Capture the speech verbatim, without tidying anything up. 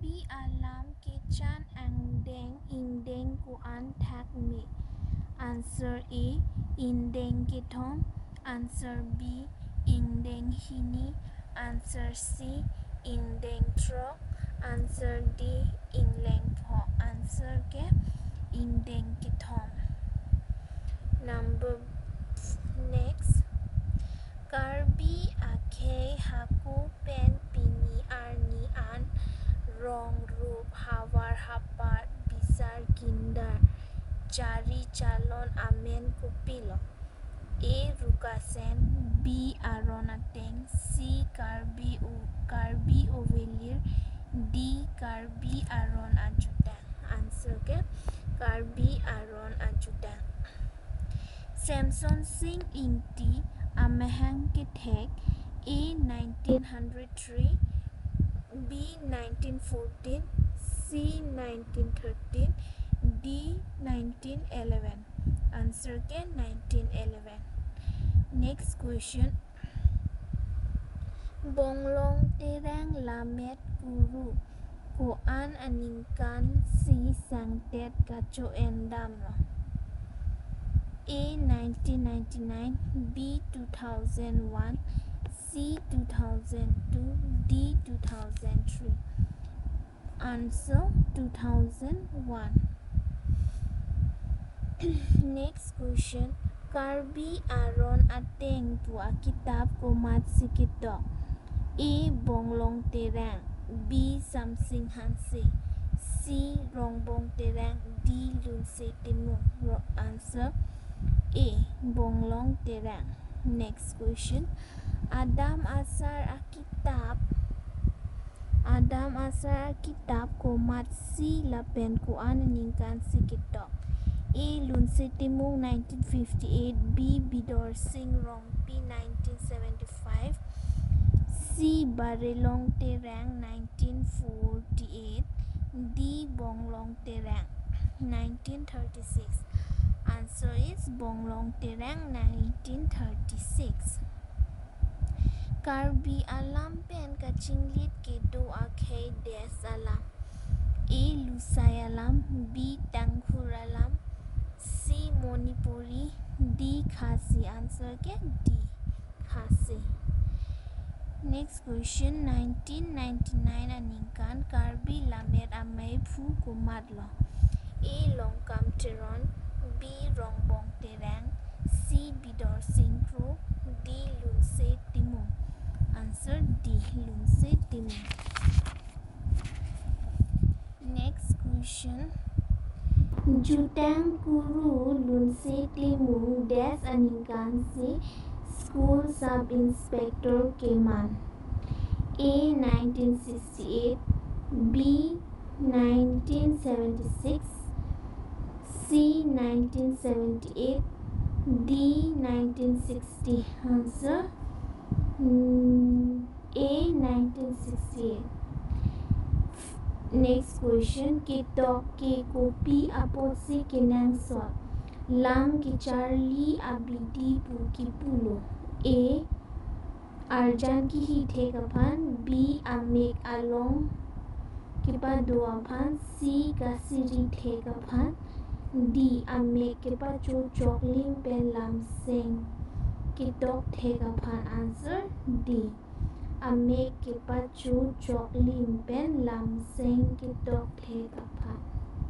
Karbi alam kechan angdeng ingdeng ko-an thak me? Answer A, ingdeng kethom. Answer B, ingdeng hini. Answer C, ingdeng throk. Answer D, ingleng pho. Answer ke ingdeng kethom. Number next. Karbi akhei hako pen pini arni an rong rup havar hapar bisar kindar chari chalon amen kopilo? A, Rukasen. B, Aron Ateng. C, Karbi O-, Karbi Ovelir. D, Karbi Aron Ajutang. Answer ke Karbi Aron Ajutang. Semson Sing Ingti amahang kethek: A, nineteen hundred three, B, nineteen fourteen, C, nineteen thirteen, D, nineteen eleven. Answer ke nineteen eleven. Next question. Bonglong Terang Lamet Kuru ko-an aningkan si sangtet kacho-en damlo? A, nineteen ninety-nine, B, two thousand one, C, two thousand two, D, two thousand three. Answer, two thousand one. Next question. Karbi Aron Ateng pu akitap komatsi ketok? A, Bonglong Terang. B, Samsing Hanse. C, Rongbong Terang. D, Lunse Timung. Ro-, answer A, Bonglong Terang. Next question. Adam Asar akitap Adam Asar akitap komatsi lapen ko-an aningkan si ketok? A, Lunse Timung, nineteen fifty-eight, B, Bidor Sing Rongpi, nineteen seventy-five, C, Barelong Terang, nineteen forty-eight, D, Bonglong Terang, nineteen thirty-six. Answer is Bonglong Terang, nineteen thirty-six. Karbi alam pen kachinglit kedo akhei dash alam? A, Lusai alam, B, Tangkhul alam, C, Manipuri, D, Khasi. Answer ke D, Khasi. Next question, nineteen ninety-nine aningkan Karbi Lammet Amei phu komatlo? A, Longkam Teron, B, Rongbong Terang, C, Bidor Sing Kro, D, Lunse Timung. Answer D, Lunse Timung. Next question. Jutang Kuru Lunse Timung dash aningkan si school sub inspector keman? A, nineteen sixty-eight, B, nineteen seventy-six, C, nineteen seventy-eight, D, nineteen sixty. Answer, mm, A, nineteen sixty-eight. Next question, ketok ke kopi apotsi kenangsot? Lam kecharli abidi pu kipulo? A, arjan kihi thek aphan, B, amek along kepado aphan, C, kasiri thek aphan, D, amek kepacho choklim pen lamseng ketok thek aphan. Answer D, amek kepacho choklim pen lamseng ketok thek aphan.